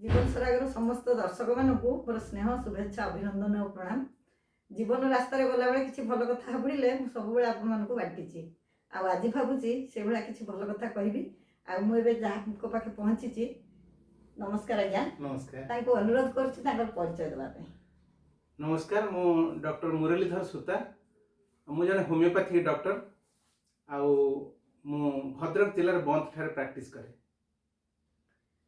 ଜୀବନ ସରାଗର ସମସ୍ତ ଦର୍ଶକମାନଙ୍କୁ ମୋର ସ୍ନେହ, ଶୁଭେଚ୍ଛା, ଅଭିନନ୍ଦନ ଓ ପ୍ରଣାମ। ଜୀବନ ରାସ୍ତାରେ ଗଲାବେଳେ କିଛି ଭଲ କଥା ଭାବିଲେ ମୁଁ ସବୁବେଳେ ଆପଣମାନଙ୍କୁ ବାଣ୍ଟିଛି। ଆଉ ଆଜି ଭାବୁଛି ସେଇଭଳିଆ କିଛି ଭଲ କଥା କହିବି। ଆଉ ମୁଁ ଏବେ ଯାହାଙ୍କ ପାଖେ ପହଞ୍ଚିଛି, ନମସ୍କାର ଆଜ୍ଞା। ନମସ୍କାର। ତାଙ୍କୁ ଅନୁରୋଧ କରୁଛି ତାଙ୍କର ପରିଚୟ ଦେବା ପାଇଁ। ନମସ୍କାର, ମୁଁ ଡକ୍ଟର ମୁରଲୀଧର ସୂତା। ମୁଁ ଜଣେ ହୋମିଓପାଥିକ ଡକ୍ଟର ଆଉ ମୁଁ ଭଦ୍ରକ ଜିଲ୍ଲାର ବନ୍ତ ଠାରେ ପ୍ରାକ୍ଟିସ୍ କରେ।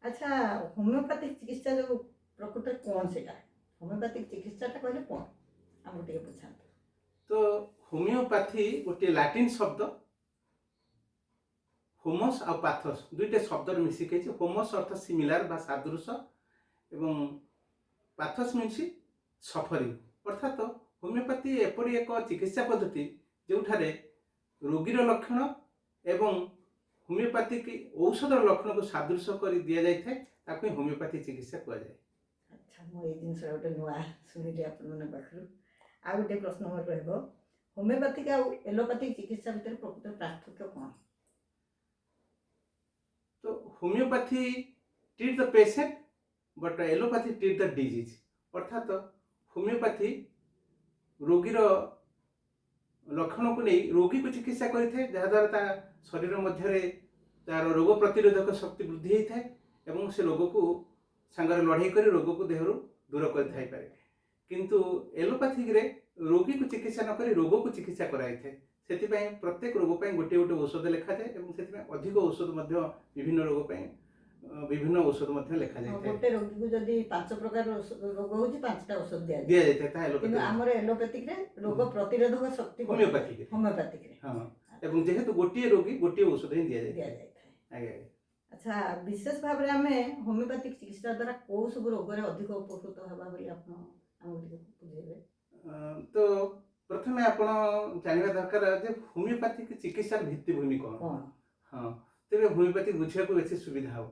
ଆଚ୍ଛା, ହୋମିଓପାଥିକ ଚିକିତ୍ସା ଯେଉଁ ପ୍ରକୃତରେ କ'ଣ ସେଇଟା? ହୋମିଓପାଥିକ ଚିକିତ୍ସାଟା କହିଲେ କ'ଣ, ଆମକୁ ଟିକେ ବୁଝାନ୍ତୁ। ତ ହୋମିଓପାଥି ଗୋଟିଏ ଲାଟିନ୍ ଶବ୍ଦ, ହୋମସ୍ ଆଉ ପାଥସ୍ ଦୁଇଟା ଶବ୍ଦରେ ମିଶିକି ହେଇଛି। ହୋମସ୍ ଅର୍ଥ ସିମିଲାର ବା ସାଦୃଶ ଏବଂ ପାଥସ୍ ମିନ୍ସ ସଫରିଂ। ଅର୍ଥାତ ହୋମିଓପାଥି ଏପରି ଏକ ଚିକିତ୍ସା ପଦ୍ଧତି, ଯେଉଁଠାରେ ରୋଗୀର ଲକ୍ଷଣ ଏବଂ ହୋମିଓପାଥିକ ଔଷଧର ଲକ୍ଷଣକୁ ସାଦୃଶ୍ୟ କରି ଦିଆଯାଇଥାଏ, ତାକୁ ହିଁ ହୋମିଓପାଥି ଚିକିତ୍ସା କୁହାଯାଏ। ଆଚ୍ଛା, ମୁଁ ଏଇ ଜିନିଷଟା ଗୋଟେ ନୂଆ ଶୁଣିଲି ଆପଣମାନଙ୍କ ପାଖରୁ। ଆଉ ଗୋଟେ ପ୍ରଶ୍ନ ମୋର ରହିବ, ହୋମିଓପାଥିକ ଆଉ ଏଲୋପାଥିକ ଚିକିତ୍ସା ଭିତରେ ପ୍ରକୃତ ପାର୍ଥକ୍ୟ କ'ଣ? ତ homeopathy treat the patient, but allopathy treat the disease. ଅର୍ଥାତ ହୋମିଓପାଥି ରୋଗୀର ଲକ୍ଷଣକୁ ନେଇ ରୋଗୀକୁ ଚିକିତ୍ସା କରିଥାଏ, ଯାହାଦ୍ୱାରା ତା ଶରୀର ମଧ୍ୟରେ ତାର ରୋଗ ପ୍ରତିରୋଧକ ଶକ୍ତି ବୃଦ୍ଧି ହୋଇଥାଏ ଏବଂ ସେ ରୋଗକୁ ସାଙ୍ଗରେ ଲଢ଼େଇ କରି ରୋଗକୁ ଦେହରୁ ଦୂର କରିଥାଇପାରେ। କିନ୍ତୁ ଏଲୋପାଥିକରେ ରୋଗୀକୁ ଚିକିତ୍ସା ନ କରି ରୋଗକୁ ଚିକିତ୍ସା କରାଯାଇଥାଏ। ସେଥିପାଇଁ ପ୍ରତ୍ୟେକ ରୋଗ ପାଇଁ ଗୋଟିଏ ଗୋଟିଏ ଔଷଧ ଲେଖାଯାଏ ଏବଂ ସେଥିପାଇଁ ଅଧିକ ଔଷଧ ମଧ୍ୟ, ବିଭିନ୍ନ ରୋଗ ପାଇଁ ବିଭିନ୍ନ ଔଷଧ ମଧ୍ୟ ଲେଖାଯାଇଥାଏ। ଗୋଟେ ରୋଗୀକୁ ଯଦି ପାଞ୍ଚ ପ୍ରକାର ରୋଗ ହଉଛି, ପାଞ୍ଚଟା ଔଷଧ ଦିଆଯାଏ। ଦିଆଯାଇଥାଏ, ତାହା କିନ୍ତୁ ଏଲୋପାଥି। ଆମର ଏଲୋପାଥିକରେ ରୋଗ ପ୍ରତିରୋଧକ ଶକ୍ତି ହୋମିଓପାଥିକ। ହୋମିଓପାଥିକରେ। ହଁ, ଏବଂ ଯେହେତୁ ଗୋଟିଏ ରୋଗୀ, ଗୋଟିଏ ଔଷଧ ହିଁ ଦିଆଯାଇଥାଏ। ଦିଆଯାଇଥାଏ। ଆଜ୍ଞା। ଆଚ୍ଛା, ବିଶେଷ ଭାବରେ ଆମେ ହୋମିଓପାଥିକ ଚିକିତ୍ସା ଦ୍ୱାରା କୋଉ ସବୁ ରୋଗରେ ଅଧିକ ଉପକୃତ ହେବା ବୋଲି ଆପଣ ଆମକୁ ଟିକେ ବୁଝେଇବେ? ତ ପ୍ରଥମେ ଆପଣ ଜାଣିବା ଦରକାର ଯେ ହୋମିଓପାଥିକ ଚିକିତ୍ସାର ଭିତ୍ତିଭୂମି କ'ଣ। କ'ଣ? ହଁ, ତେବେ ହୋମିଓପାଥି ବୁଝିବାକୁ ବେଶୀ ସୁବିଧା ହେବ।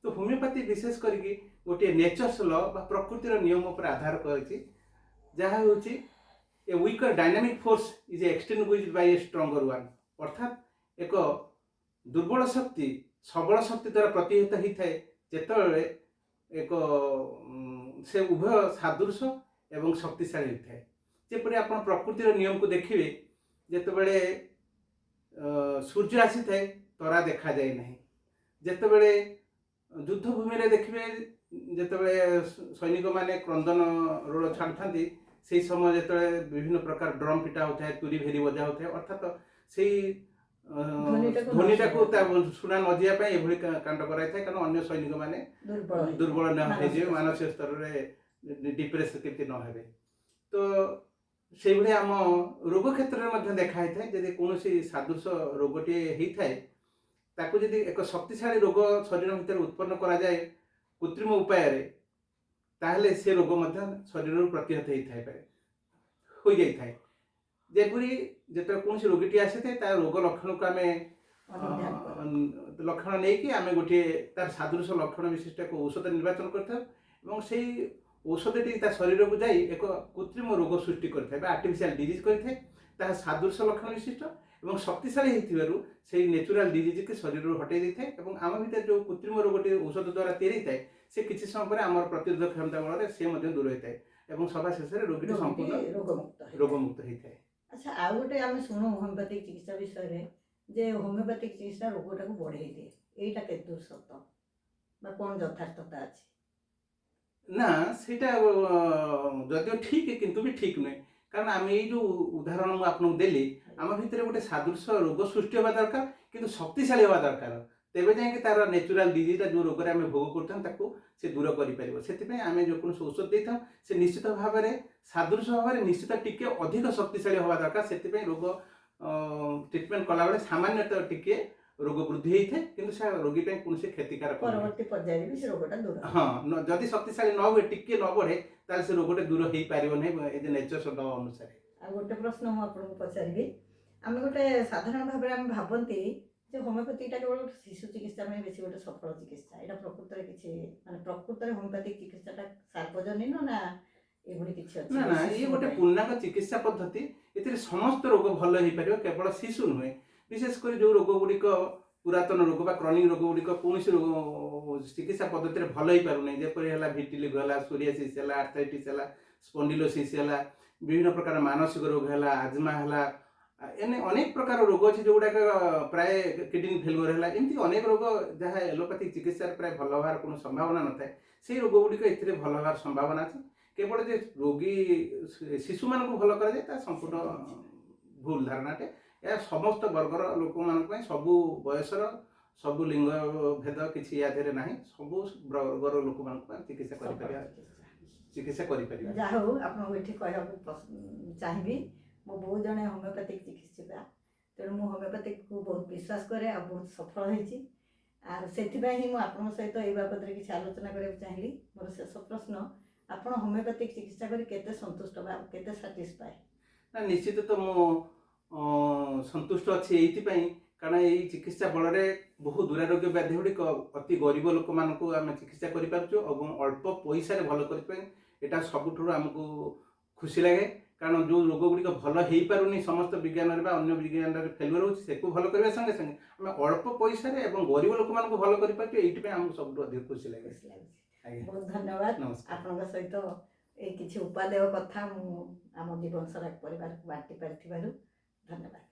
ତ ହୋମିଓପାଥି ବିଶେଷ କରିକି ଗୋଟିଏ ନେଚର୍ସ ଲ ବା ପ୍ରକୃତିର ନିୟମ ଉପରେ ଆଧାର କରିଛି, ଯାହା ହେଉଛି "A weaker dynamic force is extinguished by a stronger one." ଅର୍ଥାତ୍ ଏକ ଦୁର୍ବଳ ଶକ୍ତି ସବଳ ଶକ୍ତି ଦ୍ୱାରା ପ୍ରତିହତ ହୋଇଥାଏ, ଯେତେବେଳେ ଏକ ସେ ଉଭୟ ସାଦୃଶ ଏବଂ ଶକ୍ତିଶାଳୀ ହୋଇଥାଏ। ଯେପରି ଆପଣ ପ୍ରକୃତିର ନିୟମକୁ ଦେଖିବେ, ଯେତେବେଳେ ସୂର୍ଯ୍ୟ ଆସିଥାଏ, ତରା ଦେଖାଯାଏ ନାହିଁ। ଯେତେବେଳେ ଯୁଦ୍ଧଭୂମିରେ ଦେଖିବେ, ଯେତେବେଳେ ସୈନିକମାନେ କ୍ରନ୍ଦନ ରୋଳ ଛାଡ଼ୁଥାନ୍ତି, ସେଇ ସମୟ ଯେତେବେଳେ ବିଭିନ୍ନ ପ୍ରକାର ଡ୍ରମ୍ ପିଟା ହେଉଥାଏ, ତୁରି ଭେରି ବଜା ହେଉଥାଏ, ଅର୍ଥାତ ସେଇ ଧ୍ୱନିଟାକୁ ନ ଧ୍ୱନିଟାକୁ ଶୁଣିବା ତା ଶୁଣା ନ ଯିବା ପାଇଁ ଏଭଳି କାଣ୍ଡ କରାଯାଇଥାଏ। କାରଣ ଅନ୍ୟ ସୈନିକମାନେ ଦୁର୍ବଳ ହେଇଯିବେ। ଦୁର୍ବଳ ନ ହେଇଯିବେ, ମାନସିକ ମାନସିକ ସ୍ତରରେ ଡିପ୍ରେସ୍ କେମିତି ନ ହେବେ। ତ ସେଇଭଳି ଆମ ରୋଗ କ୍ଷେତ୍ରରେ ମଧ୍ୟ ଦେଖା ହେଇଥାଏ। ଯଦି କୌଣସି ସାଦୃଶ ରୋଗଟିଏ ହେଇଥାଏ, ତାକୁ ଯଦି ଏକ ଶକ୍ତିଶାଳୀ ରୋଗ ଶରୀର ଭିତରେ ଉତ୍ପନ୍ନ କରାଯାଏ କୃତ୍ରିମ ଉପାୟରେ, ତାହେଲେ ସେ ରୋଗ ମଧ୍ୟ ଶରୀରରୁ ପ୍ରତିହତ ହେଇଥାଇପାରେ, ହୋଇଯାଇଥାଏ। ଯେପରି ଯେତେବେଳେ କୌଣସି ରୋଗୀଟିଏ ଆସିଥାଏ, ତା ରୋଗ ଲକ୍ଷଣକୁ ଆମେ ଅନୁଧ୍ୟାନ କରୁ। ଲକ୍ଷଣ ନେଇକି ଆମେ ଗୋଟିଏ ତାର ସାଦୃଶ ଲକ୍ଷଣ ବିଶିଷ୍ଟ ଏକ ଔଷଧ ନିର୍ବାଚନ କରିଥାଉ ଏବଂ ସେଇ ଔଷଧଟି ତା ଶରୀରକୁ ଯାଇ ଏକ କୃତ୍ରିମ ରୋଗ ସୃଷ୍ଟି କରିଥାଏ ବା ଆର୍ଟିଫିସିଆଲ ଡିଜିଜ୍ କରିଥାଏ। ତାହା ସାଦୃଶ ଲକ୍ଷଣ ବିଶିଷ୍ଟ ଏବଂ ଶକ୍ତିଶାଳୀ ହେଇଥିବାରୁ ସେଇ ନେଚୁରାଲ ଡିଜିଜ୍କି ଶରୀରରୁ ହଟେଇ ଦେଇଥାଏ ଏବଂ ଆମ ଭିତରେ ଯେଉଁ କୃତ୍ରିମ ରୋଗଟି ଔଷଧ ଦ୍ୱାରା ତିଆରି ହେଇଥାଏ, ସେ କିଛି ସମୟ ପରେ ଆମର ପ୍ରତିରୋଧକ କ୍ଷମତା ବଳରେ ସେ ମଧ୍ୟ ଦୂର ହୋଇଥାଏ ଏବଂ ସଭା ଶେଷରେ ରୋଗୀଟି ରୋଗୀଟି ସମ୍ପୂର୍ଣ୍ଣ ରୋଗମୁକ୍ତ ହେଇଥାଏ। ରୋଗମୁକ୍ତ ହେଇଥାଏ। ଆଚ୍ଛା, ଆଉ ଗୋଟେ ଆମେ ଶୁଣୁ ହୋମିଓପାଥିକ ଚିକିତ୍ସା ବିଷୟରେ ଯେ ହୋମିଓପାଥିକ ଚିକିତ୍ସା ରୋଗଟାକୁ ବଢ଼େଇ ଦିଏ। ଏଇଟା କେତେ ଦୂର ସତ ବା କ'ଣ ଯଥାର୍ଥତା ଅଛି? ନା, ସେଇଟା ଯଦିଓ ଠିକ୍, କିନ୍ତୁ ବି ଠିକ୍ ନୁହେଁ। କାରଣ ଆମେ ଏଇ ଯେଉଁ ଉଦାହରଣ ମୁଁ ଆପଣଙ୍କୁ ଦେଲି, ଆମ ଭିତରେ ଗୋଟେ ସାଦୃଶ୍ୟ ରୋଗ ସୃଷ୍ଟି ହେବା ଦରକାର, କିନ୍ତୁ ଶକ୍ତିଶାଳୀ ହେବା ଦରକାର। ତେବେ ଯାଇକି ତାର ନେଚୁରାଲ ଡିଜିଜ୍ଟା, ଯେଉଁ ରୋଗରେ ଆମେ ଭୋଗ କରୁଥାଉ, ତାକୁ ସେ ଦୂର କରିପାରିବ। ସେଥିପାଇଁ ଆମେ ଯେକୌଣସି ଔଷଧ ଦେଇଥାଉ, ସେ ନିଶ୍ଚିତ ଭାବରେ ସାଦୃଶ୍ୟ ଭାବରେ ନିଶ୍ଚିତ ଟିକେ ଅଧିକ ଶକ୍ତିଶାଳୀ ହେବା ଦରକାର। ସେଥିପାଇଁ ରୋଗ ଟ୍ରିଟମେଣ୍ଟ କଲାବେଳେ ସାମାନ୍ୟତଃ ଟିକେ ରୋଗ ବୃଦ୍ଧି ହେଇଥାଏ, କିନ୍ତୁ ସେ ରୋଗୀ ପାଇଁ କୌଣସି କ୍ଷତିକାରକ ନୁହେଁ। ପରବର୍ତ୍ତୀ ପର୍ଯ୍ୟାୟରେ ବି ସେ ରୋଗଟା ଦୂର ହେବ। ହଁ, ଯଦି ଶକ୍ତିଶାଳୀ ନ ହୁଏ, ଟିକେ ନ ବଢ଼େ, ତାହେଲେ ସେ ରୋଗଟା ଦୂର ହେଇପାରିବ ନାହିଁ ଏ ଯେ ନେଚର ଲ ଅନୁସାରେ। ଆଉ ଗୋଟେ ପ୍ରଶ୍ନ ମୁଁ ଆପଣଙ୍କୁ ପଚାରିବି। ଆମେ ଗୋଟେ ସାଧାରଣ ଭାବରେ ଆମେ ଭାବନ୍ତି ଯେ ହୋମିଓପାଥିଟା କେବଳ ଗୋଟେ ଶିଶୁ ଚିକିତ୍ସା ପାଇଁ ବେଶୀ ଗୋଟେ ସଫଳ ଚିକିତ୍ସା। ଏଇଟା ପ୍ରକୃତରେ କିଛି ମାନେ ପ୍ରକୃତରେ ହୋମିଓପାଥିକ ଚିକିତ୍ସାଟା ସାର୍ବଜନୀନ ନା ଏଭଳି କିଛି ଅଛି? ନା ନା, ଇଏ ଶିଶୁଙ୍କ ଗୋଟେ ପାଇଁ? ପୂର୍ଣ୍ଣାଙ୍ଗ ଚିକିତ୍ସା ପଦ୍ଧତି। ଏଥିରେ ସମସ୍ତ ରୋଗ ଭଲ ହେଇପାରିବ, କେବଳ ଶିଶୁ ନୁହେଁ। ବିଶେଷ କରି ଯେଉଁ ରୋଗ ଗୁଡ଼ିକ ପୁରାତନ ରୋଗ ବା କ୍ରନିକ୍ ରୋଗ ଗୁଡ଼ିକ କୌଣସି ରୋଗ ଚିକିତ୍ସା ପଦ୍ଧତିରେ ଭଲ ହେଇପାରୁନାହିଁ, ଯେପରି ହେଲା ଭିଟିଲିଗୋ ହେଲା, ସୋରିଆସିସ୍ ହେଲା, ଆର୍ଥ୍ରାଇଟିସ୍ ହେଲା, ସ୍ପଣ୍ଡିଲୋସିସ୍ ହେଲା, ବିଭିନ୍ନ ପ୍ରକାର ମାନସିକ ରୋଗ ହେଲା, ଆଜମା ହେଲା, ଏନେ ଅନେକ ପ୍ରକାର ରୋଗ ଅଛି ଯେଉଁଗୁଡ଼ାକ ପ୍ରାୟ କିଡନୀ ଫେଲୁଅର ହେଲା, ଏମିତି ଅନେକ ରୋଗ ଯାହା ଏଲୋପାଥିକ ଚିକିତ୍ସାରେ ପ୍ରାୟ ଭଲ ହେବାର କୌଣସି ସମ୍ଭାବନା ନଥାଏ, ସେଇ ରୋଗ ଗୁଡ଼ିକ ଏଥିରେ ଭଲ ହେବାର ସମ୍ଭାବନା ଅଛି। କେବଳ ଯେ ରୋଗୀ ଶିଶୁମାନଙ୍କୁ ଭଲ କରାଯାଏ ତା ସମ୍ପୂର୍ଣ୍ଣ ଭୁଲ ଧାରଣାଟେ। ଏହା ସମସ୍ତ ବର୍ଗର ଲୋକମାନଙ୍କ ପାଇଁ, ସବୁ ବୟସର, ସବୁ ଲିଙ୍ଗ ଭେଦ କିଛି ୟା ଦେହରେ ନାହିଁ। ସବୁ ବର୍ଗର ଲୋକମାନଙ୍କ ପାଇଁ ଚିକିତ୍ସା କରିପାରିବା, ଚିକିତ୍ସା କରିପାରିବା। ଯାହା ହଉ, ଆପଣଙ୍କୁ ଏଠି କହିବାକୁ ଚାହିଁବି, ମୋ ବୋଉ ଜଣେ ହୋମିଓପାଥିକ ଚିକିତ୍ସିକା। ତେଣୁ ମୁଁ ହୋମିଓପାଥିକକୁ ବହୁତ ବିଶ୍ୱାସ କରେ ଆଉ ବହୁତ ସଫଳ ହେଇଛି। ଆଉ ସେଥିପାଇଁ ହିଁ ମୁଁ ଆପଣଙ୍କ ସହିତ ଏଇ ବାବଦରେ କିଛି ଆଲୋଚନା କରିବାକୁ ଚାହିଁଲି। ମୋର ଶେଷ ପ୍ରଶ୍ନ, ଆପଣ ହୋମିଓପାଥିକ ଚିକିତ୍ସା କରି କେତେ ସନ୍ତୁଷ୍ଟ ବା କେତେ ସାଟିସ୍ଫାଏ? ନା, ନିଶ୍ଚିତ ତ ମୁଁ ସନ୍ତୁଷ୍ଟ ଅଛି ଏଇଥିପାଇଁ, କାରଣ ଏଇ ଚିକିତ୍ସା ବଳରେ ବହୁ ଦୁରାରୋଗ୍ୟ ବ୍ୟାଧି ଗୁଡ଼ିକ ଅତି ଗରିବ ଲୋକମାନଙ୍କୁ ଆମେ ଚିକିତ୍ସା କରିପାରୁଛୁ ଏବଂ ଅଳ୍ପ ପଇସାରେ ଭଲ କରିପାଇଁ ଏଇଟା ସବୁଠାରୁ ଆମକୁ ଖୁସି ଲାଗେ। କାରଣ ଯେଉଁ ରୋଗ ଗୁଡ଼ିକ ଭଲ ହେଇପାରୁନି ସମସ୍ତ ବିଜ୍ଞାନରେ ବା ଅନ୍ୟ ବିଜ୍ଞାନରେ ଫେଲୁଅର ହେଉଛି, ସେକୁ ଭଲ କରିବା ସଙ୍ଗେ ସଙ୍ଗେ ଆମେ ଅଳ୍ପ ପଇସାରେ ଏବଂ ଗରିବ ଲୋକମାନଙ୍କୁ ଭଲ କରିପାରୁଛୁ। ଏଇଥିପାଇଁ ଆମକୁ ସବୁଠୁ ଅଧିକ ଖୁସି ଲାଗେ। ଖୁସି ଲାଗୁଛି। ଆଜ୍ଞା। ବହୁତ ଧନ୍ୟବାଦ। ନମସ୍କାର। ଆପଣଙ୍କ ସହିତ ଏଇ କିଛି ଉପାଦେୟ କଥା ମୁଁ ଆମ ଜୀବନ ସାରା ପରିବାରକୁ ବାଣ୍ଟି ପାରିଥିବାରୁ ଧନ୍ୟବାଦ।